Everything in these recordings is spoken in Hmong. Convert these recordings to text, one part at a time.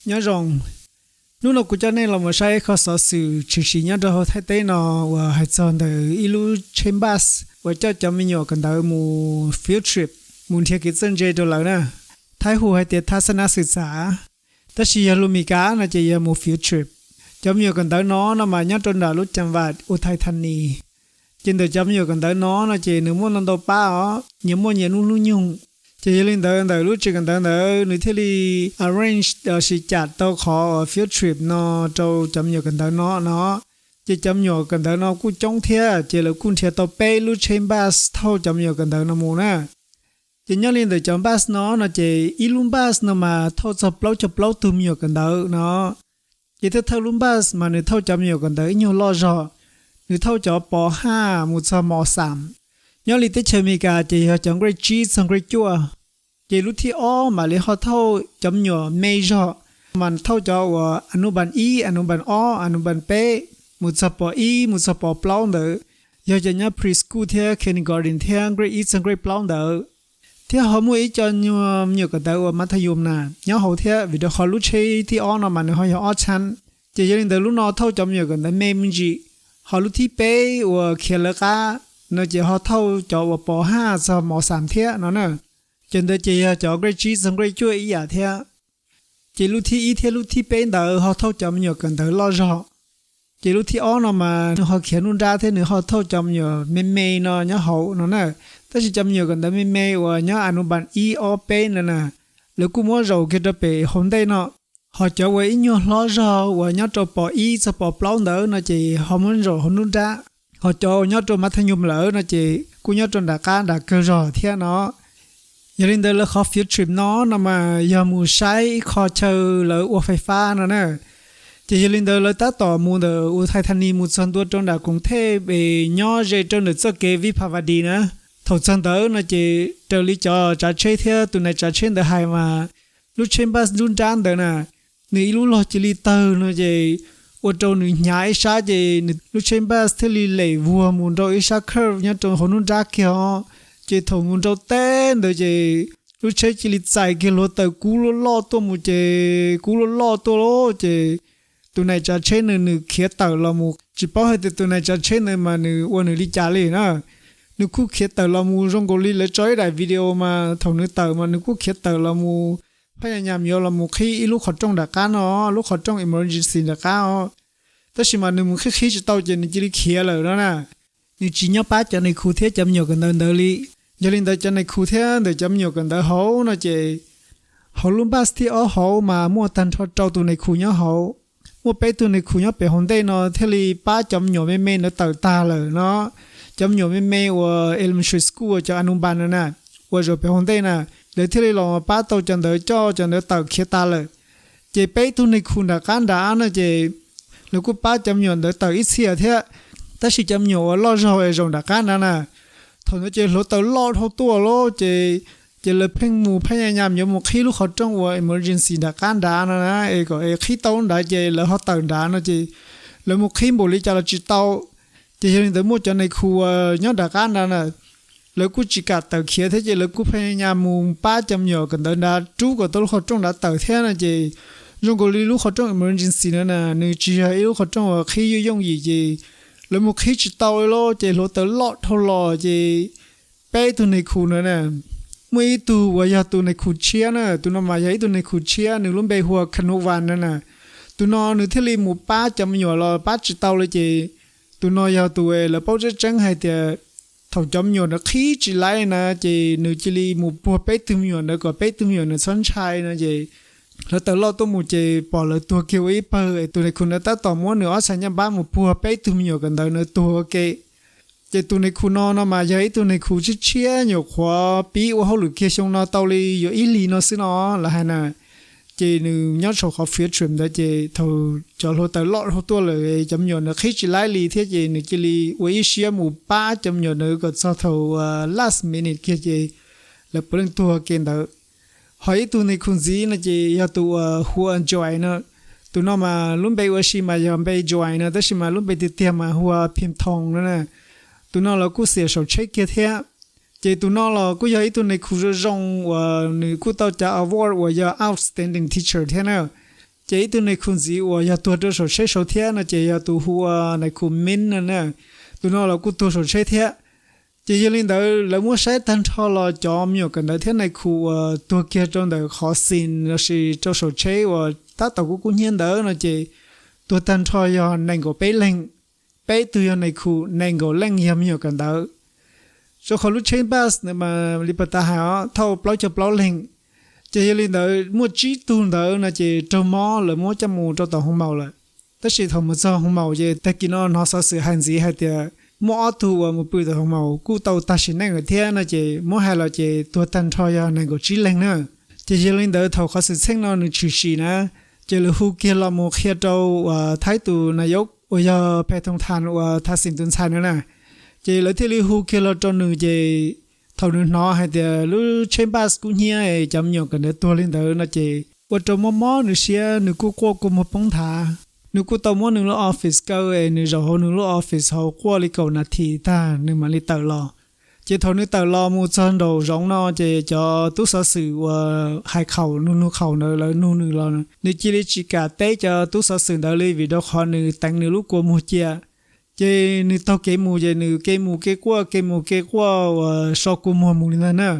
Nyob zoo, hnub no kuv coj nej los mus saib ib qho xov xwm tshwm sim nyob rau hauv Thaib teb no uas hais txog ntawm ib lub tsheb bus uas coj cov me nyuam kawm ntawv mus field trip, mus nrhiav kev txawj ntse rau lawv na. Thaib hu hais tias thaj xab nab xwm txav, tab sis yog lus Mis Kas no ces yog mus field trip. Cov me nyuam kawm ntawv no no mas nyob rau nram lub cam vam Uthai Thanis. Ces ntawm cov me nyuam kawm ntawv no no ces nws muaj ntau ntau pab os, nyias muaj nyias lub hnub nyoog. Ces yog li ntawd ntawm lub tsev kawm ntawv ntawd nws thiaj li arrange los sis cam tau qhov field trip no rau cov me nyuam kawm ntawv no no. Ces cov me nyuam kawm ntawv no kuj coob thiab, ces lawv kuj nrhiav tau peb lub tsheb bus thauj cov me nyuam kawm ntawv no mus na. Ces nyob li ntawm cov bus no no ces ib lub bus no mas thauj txog plaub caug plaub tug me nyuam kawm ntawv no. Ces thawj thawj lub bus mas nws thauj cov me nyuam kawm ntawv ib nyuag loj zog, nws thauj cov pov haj mus txog mos xam. Nyob li teb chaws Amelikas ces yog cov grade tsib txog grade cuaj. Ces lub thib ob mam li ho thauj cov me nyuam me zog, mas thauj cov uas anub npas ib, anub npas ob, anub npas peb, mus txog pov ib mus txog pov plaub ntawd, yog cov nyob preschool thiab kindergarten thiab grade ib txog grade plaub ntawd. Thiab ho muaj ib co nyuag me nyuam kawm ntawv uas mathayom na nyob hauv thiab, vim rau qhov lub tsheb thib ob no mas nws ho yog ob tshab. Ces yog li ntawd lub no thauj cov me nyuam kawm ntawv me me ntsis, ho lub thib peb uas khiav lawv qab no ces ho thauj cov uas pov haj txog mos xam thiab no na. Ces ntawd ces yog cov grade tsib txog grade cuaj ib yam thiab. Ces lub thib ib thiab lub thib peb ntawd ho thauj cov me nyuam kawm ntawv loj zog. Ces lub thib ob no mas nws ho khiav nruab nrab thiab nws ho thauj cov me nyuam me me no nyob hauv no na. Tab sis cov me nyuam kawm ntawv me me uas nyob anub npas ib ob peb ntawd na, lawv kuj muab zaum kiag rau pem hauv ntej no. Ho cov uas ib nyuag hlob zog uas nyob rau pov ib txog pov plaub ntawd no ces ho muab zaum hauv nruab nrab. Ho cov uas nyob rau mathayom lawm no ces kuj nyob rau nram qab nram kawg zog thiab no. Yog li ntawd lawv qhov field trip no no mas yog mus saib ib qho chaw lawv ua fais fab no na. Ces yog li ntawd lawv tab tom mus ntawm Uthai Thanis mus txog ntua rau nram koom thej es nyob ze rau ntawm txoj kev Vipavadi na. Thaum txog ntawd no ces raws li cov tsav tsheb thiab tus nais tsav tsheb ntawd hais mas lub tsheb bus nruab nrab ntawd na, nws ib lub log cia li tawg no ces ua rau nws hnyav ib sab ces nws lub tsheb bus thiaj li lem vuag mus rau ib sab curve nyob rau hauv nruab nrab kiag os. Ces thaum mus rau teb ntawd ces lub tsheb cia li txais kiag hluav taws kub loj loj tuaj mus ces kub loj loj tuaj lauj ces tus nais tsav tsheb ntawd nws khiav tawm los mus, tsis paub hais tias tus nais tsav tsheb ntawd mas nws ua nws li cas li na. Nws kuj khiav tawm los mus zoo nkaus li lawv tso ib daim video mas thaum nws tawm mas nws kuj khiav tawm los mus, phaj ya nyam yuav los mus qhib ib lub qhov rooj nram qab no, lub qhov rooj emergency nram qab os. Tab sis mas nws mus qhib qhib tsis tau ces nws cia li khiav lawm no na. Nws tsis nyob pab cov nais khu thiab cov me nyuam kawm ntawv ntawd li. Yog li ntawd cov nais khu thiab ntawm cov me nyuam kawm ntawv hauv no ces hauv lub bus thib ob hauv mas muaj tag nrho rau tus nais khu nyob hauv. Muaj peb tug nais khu nyob pem hauv ntej no thiaj li pab cov me nyuam me me ntawd tawm tag lawm no. Cov me nyuam me me uas elementary school uas cov anub npas no na, uas zaum pem hauv ntej na, lawv thiaj li los pab tau cov ntawd coj cov ntawd tawm khiav tas lawm. Ces peb tug nais khu nram qab nrad no ces lawv kuj pab cov me nyuam ntawd tawm ib txhia thiab. Tab sis cov me nyuam uas loj zog es zaum nram qab nrad na, thaum ntawd ces hluav taws loj dhau tuaj lauj ces, ces lawv pheej mus phaj ya nyam yuav mus qhib lub qhov rooj uas emergency nram qab nrad no na, es kom es qhib tau nrad ces lawv ho tawm nrad no ces lawv mus qhib npaum li cas los tsis tau. Ces yog li ntawd muaj cov nais khu uas nyob nram qab nrad na, lawv kuj tsis kam tawm khiav thiab ces lawv kuj phaj ya nyam mus pab cov me nyuam kawm ntawv nrad rub kom tau lub qhov rooj nrad tawm thiab no ces zoo nkaus li lub qhov rooj emergency no na nws tsis yog ib lub qhov rooj uas qhib yooj yooj yim ces lawv mus qhib tsis tau li lauj ces hluav taws loj dhau los ces peb tug nais khu no na, muaj ib tug uas yog tus nais khu tshiab na, tus no mas yog ib tug nais khu tshiab nws lub npe hu ua Khanuv Vas no na. Tus no nws thiaj li mus pab cov me nyuam los pab tsis tau li ces tus no yog tus lawv paub tseeb tseeb hais tias thaum cov me nyuam ntawd qhib tsis laib na ces nws cia li mus puag peb tug me nyuam ntawd kom peb tug me nyuam ntawd txhob ntshai no ces hluav taws loj tuaj mus ces pom lawv tuag kiag ua ib pawg es tus nais khu ntawd tab tom muab nws ob txhais nyaj npab mus puag peb tug me nyuam kawm ntawv ntawd tuag ua ke. Ces tus nais khu no no mas yog ib tug nais khu tshiab tshiab nyuam qhuav pib ua hauj lwm kiag xyoo no tau li yuav ib hlis no xwb no lawv hais na. Ces nws nyob saum qhov field trip ntawd ces thaum cov hluav taws loj dhau tuaj lawm cov me nyuam ntawd qhib tsis laib li thiab ces nws cia li ua ib siab mus pab cov me nyuam ntawd kom txog thaum last minute kiag ces lawv puav leej tuag ke ntawd. Ho ib tug nais khu ntxiv no ces yog tus uas hu ua Joy no. Tus no mas lub npe ua si mas yog npe Joy no tab sis mas lub npe tiag tiag mas hu ua Phim Thoo no na. Tus no los kuj xiam saum tsheb kiag thiab. Ces tus no los kuj yog ib tug nais khu zoo zoo uas nws kuj tau cov award uas yog outstanding teacher thiab na. Ces ib tug nais khu ntxiv uas yog tuag rau saum tsheb saud thiab no ces yog tus hu ua nais khu Min no na, tus no los kuj tuag saum tsheb thiab. Ces yog li ntawd lawv muab saib tag nrho los cov me nyuam kawm ntawv thiab nais khu uas tuag kiag rau ntawm qhov scene lossis rau saum tsheb uas tab tom kub kub hnyiab ntawd no ces tuag tag nrho yog nees nkaum peb leeg. Peb tug yog nais khu, nees nkaum leej yog me nyuam kawm ntawv. Rau qhov lub tsheb bus ntawd mas li pas tas hais os thauj plaub caug plaub leeg. Ces yog li ntawd muaj tsib tug ntawd no ces raug mob lawv muab coj mus rau tom hoo maum lawm. Tab sis thaum mus txog hoo maum ces tag kis no hnov xov xwm hais ntxiv hais tias muaj ob tug uas mus pw tom hoo maum kuj tau tag sim neej lawm thiab no ces muab hais los ces tuag tag nrho yog nees nkaum tsib leeg na. Ces yog li ntawd thaum qhov xwm txheej no nws tshwm sim na, ces lawv hu kiag los mus qhia rau uas Thaib tus nais yauv uas yog Phe Thoo Thas uas Thas Xim tus ntxhais no na. Ces lawv thiaj li hu kiag los rau nws ces thaum nws hnov hais tias lub tsheb bus kub hnyiab cov me nyuam kawm ntawv tuag li ntawd no ces ua rau mob mob nws siab, nws kuj quaj kua muag poob nthav. Nws kuj tau muab nws lub office kaw es nws zaum hauv nws lub office hauv quaj li kaum nas this tag nws mam li tawm los. Ces thaum nws tawm los mus txog nraum zoov no ces cov tub xov xwm uas hais khaum nug nug khaum ntawd lawv nug nws los nws cia li tsis kam teb cov tub xov xwm ntawd li vim rau qhov nws teev nws lub kua muag cia. Ces nws taug kev mus ces nws kev mus kev quaj kev mus kev quaj uas so kua muag mus li ntag na.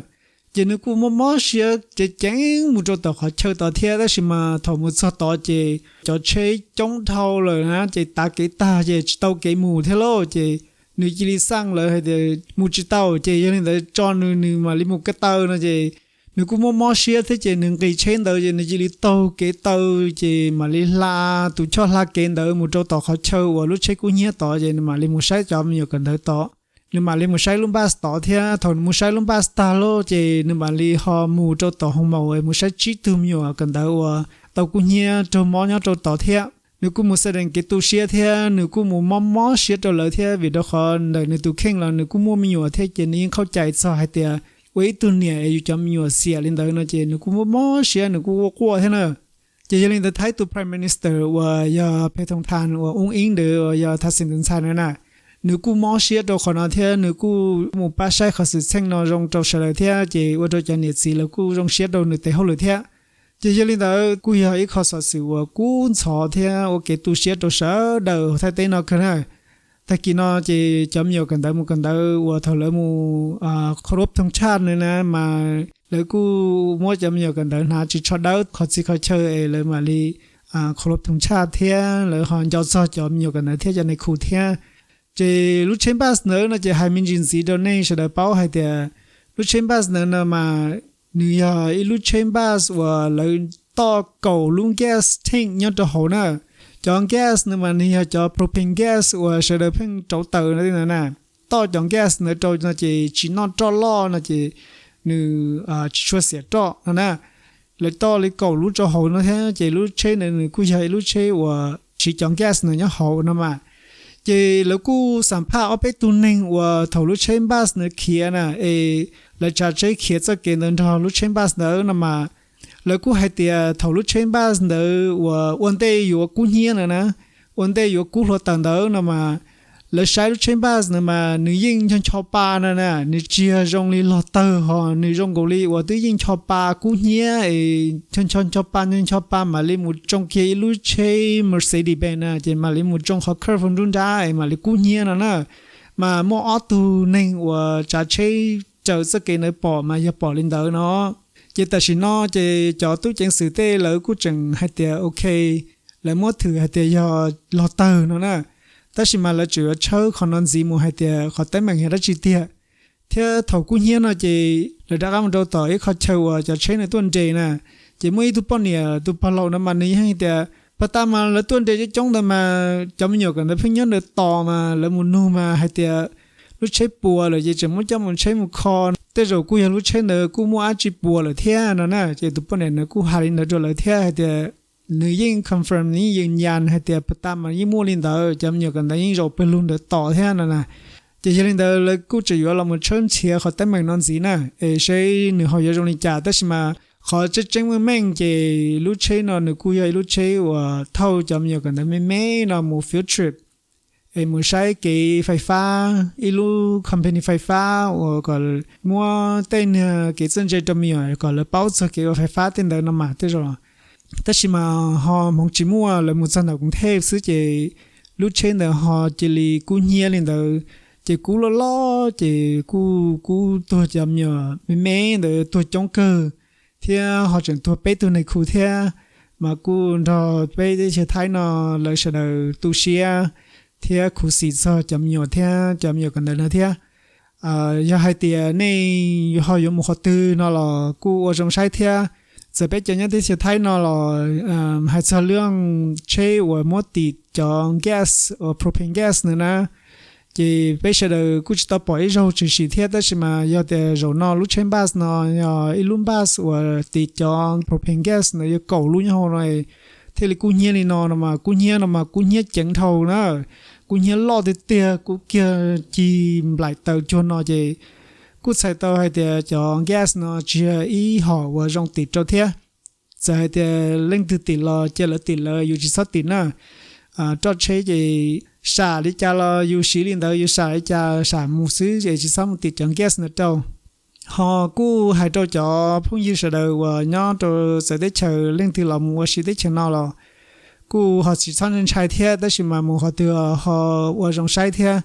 Ces nws kuj mob mob siab ceev ceev mus rau tom qhov chaw tod thiab tab sis mas thaum mus txog tod ces cov tsheb coob dhau lawm na ces tav kev tag ces tsis tau kev mus thiab lauj. Ces nws cia li xaj lawv hais tias mus tsis tau ces yog li ntawd tso nws nws mam li mus ko taw no ces nws kuj mob mob siab thiab ces nws nqis tsheb ntawd ces nws cia li taug kev taw ces mam li hla tus choj hla kev ntawd mus rau tom qhov chaw uas lub tsheb kub hnyiab tod ces nws mam li mus saib cov me nyuam kawm ntawv tod. Nws mam li mus saib lub bus tod thiab thaum nws mus saib lub bus tag lauj ces nws mam li ho mus rau tom hoo maum mus saib tsib tug me nyuam kawm ntawv uas tau kub hnyiab raug mob nyob rau tod thiab. Nws kuj mus xa dees kev tu siab thiab nws kuj mus mob mob siab rau lawv thiab vim rau qhov ntawm nws tus kheej los nws kuj muaj me nyuam thiab ces nws yeej qhauj cais txog hais tias ua ib tug niam es yus cov me nyuam xiam li ntawd no ces nws kuj mob mob siab nws kuj quaj quaj thiab na. Ces yog li ntawd Thaib tus Prime Minister uas yog Phe Thoo Thas uas Ub Ib ntawd uas yog Thas Xim tus ntxhais na na, nws kuj mob siab rau qhov no thiab nws kuj mus pab saib qhov xwm txheej no zoo rau sawv daws thiab ces ua rau cov niam txiv lawv kuj zoo siab rau nws tes hauj lwm thiab. Ces yog li ntawd kuj yog ib qho xov xwm uas kub ntxhov thiab ua kev tu siab rau sawv daws Thaib teb no kawg na. Tag kis no ces cov me nyuam kawm ntawv mus kawm ntawv uas thaum lawv mus kho rov thooj tshaj na mas lawv kuj muab cov me nyuam kawm ntawv hnav tsis tsho dawb qhov txhia qhov chaw es lawv mam li kho rov thooj tshaj thiab lawv ho nco txog cov me nyuam kawm ntawv thiab cov nais khu thiab. Ces lub tsheb bus ntawd no ces hais me ntsis ntxiv rau nej sawv daws paub hais tias lub tsheb bus ntawd no mas nws yog ib lub tsheb bus uas lawv toj kaum lub gas tank nyob rau hauv na. Cov gas ntawd mas nws yog cov propane gas uas sawv daws pheej rauv taws no na. Toj cov gas ntawd rau no ces tsis noj roj loj no ces nws tsis tshua xiam roj no na. Lawv toj li kaum lub rau hauv no thiab ces lub tsheb ntawd nws kuj yog ib lub tsheb uas siv cov gas ntawd nyob hauv no mas. Ces lawv kuj xam phaj ob peb tug neeg uas thaum lub tsheb bus ntawd khiav na es lawv tsav tsheb khiav txoj kev ntawd nrog lub tsheb bus ntawd no mas lawv kuj hais tias thaum lub tsheb bus ntawd uas ua ntej yuav kub hnyiab ntawd na, ua ntej yuav kub hluav taws ntawd no mas lawv saib lub tsheb bus ntawd mas nws yeej ncho ncho pa no na, nws tsis yog zoo li log tawg ho nws zoo nkaus li uas twb yeej ncho pa kub hnyiab es ncho ncho ncho pa ncho ncho pa mam li mus tsoo kiag ib lub tsheb Mercedes-Benz na ces mam li mus tsoo qhov curve nruab nrab es mam li kub hnyiab no na. Mas muaj ob tug neeg uas tsav tsheb raws txoj kev ntawd pom mas yog pom li ntawd no. Ces tam sim no ces cov tub ceev xwm tej lawv kuj tseem hais tias ok, lawv muab thwm hais tias yog log tawg no na. Tab sis mas lawv tseem yuav tshawb qhov no ntxiv mus hais tias qhov teeb meem yog dab tsi tiag. Thiab thaum kub hnyiab no ces lawv rov qab mus rau tom ib qho chaw uas cov tsheb ntawd tuaj nres na. Ces muaj ib tug poj niam tus pog laus no mas nws yeej tias pag tas mas lawv tuaj nres coob coob ntawd mas cov me nyuam kawm ntawv pheej nyob ntawd tos mas lawv mus nug mas hais tias lub tsheb puas lawm ces tseem muab coj mus tsheb mus kho, tej zaum kuj yog lub tsheb ntawd kuj muaj dab tsi puas lawm thiab no na. Ces tus poj niam ntawd kuj hais li ntawd rau lawv thiab hais tias nws yeej confirm, nws yeej yws nyas hais tias pag tas mas yeej muaj li ntawd, cov me nyuam kawm ntawv yeej zaum pawg lug ntawd tos thiab no na. Ces yog li ntawd lawv kuj tseem yuav los mus tshawb nrhiav qhov teeb meem no ntxiv na, es seb nws ho yuav zoo li cas. Tab sis mas qhov tseeb tseeb meej meej ces lub tsheb no nws kuj yog ib lub tsheb uas thauj cov me nyuam kawm ntawv me me no mus field trip es mus saib kev fais fab, ib lub company fais fab uas kom muab tej niag kev txawj ntse rau me nyuam kom lawv paub txog kev ua fais fab tej ntawd no mas tej zaum Tab sis mas ho hmoov tsis muaj, lawv mus txog ntawm Koos Thej xwb ces lub tsheb ntawd ho cia li kub hnyiab li ntawd, ces kub loj loj ces kuj kub tuag cov me nyuam me me ntawd tuag coob kawg, thiab ho tseem tuag peb tug nais khu thiab, mas kuj nrog peb teb chaws Thaib no lawv sawv daws tu siab thiab khuv xim txog cov me nyuam thiab cov me nyuam kawm ntawv no thiab. Yog hais tias nej ho yuav mus qhov twg no los kuj ua zoo saib thiab. Txawm peb cov nyob teb chaws Thaib no los hais txog lub tsheb uas muab tim cov gas uas propane gas ntawd na, ces peb sawv daws kuj tsis tau pom ib zaug tshwm sim thiab, tab sis mas yog tias zaum no lub tsheb bus no yog ib lub bus uas tim cov propane gas ntawd yog kaum lub nyob hauv no thiaj li kub hnyiab li no no mas kub hnyiab no mas kub hnyiab ceev dhau na, kub hnyiab loj tiag tiag, kub kiag cig nplaim taws cuag no ces kuj txhais tau hais tias cov gas no tsis yog ib hom uas zoo tim rau thiab. Txawm hais tias leej twg tim los cia lawv tim lawv, yus tsis txhob tim na. Roj tsheb ces sam li cas los yus siv li ntawd, yus sam li cas sam mus xwb es tsis txhob mus tim cov gas ntawd rau. Ho kuj hais rau cov phooj ywg sawv daws uas nyob rau txawv teb chaws, leej twg los mus ua si teb chaws no los kuj ho tsis txhob ntshai thiab, tab sis mas mus qhov twg ho ua zoo saib thiab.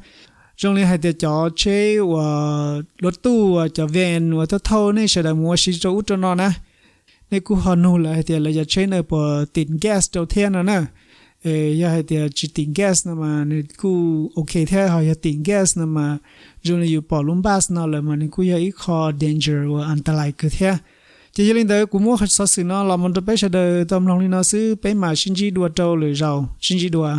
Zoo li hais tias cov tsheb uas luav tuj uas cov van uas thauj thauj nej sawv daws mus ua si rau ub rau no na, nej kuj ho nug lawv hais tias lawv cov tsheb no puas tim gas rau thiab no na. Yog hais tias tsis tim gas no mas nws kuj ok thiab, ho yog tim gas no mas zoo li yus pom lub bus no lawm mas nws kuj yog ib qho danger uas antalais kawg thiab. Ces yog li ntawd kuv muab xov xwm no los mus rau peb sawv daws tau mloog li no xwb, peb mam sib ntsib dua rau lwm zaus, sib ntsib dua.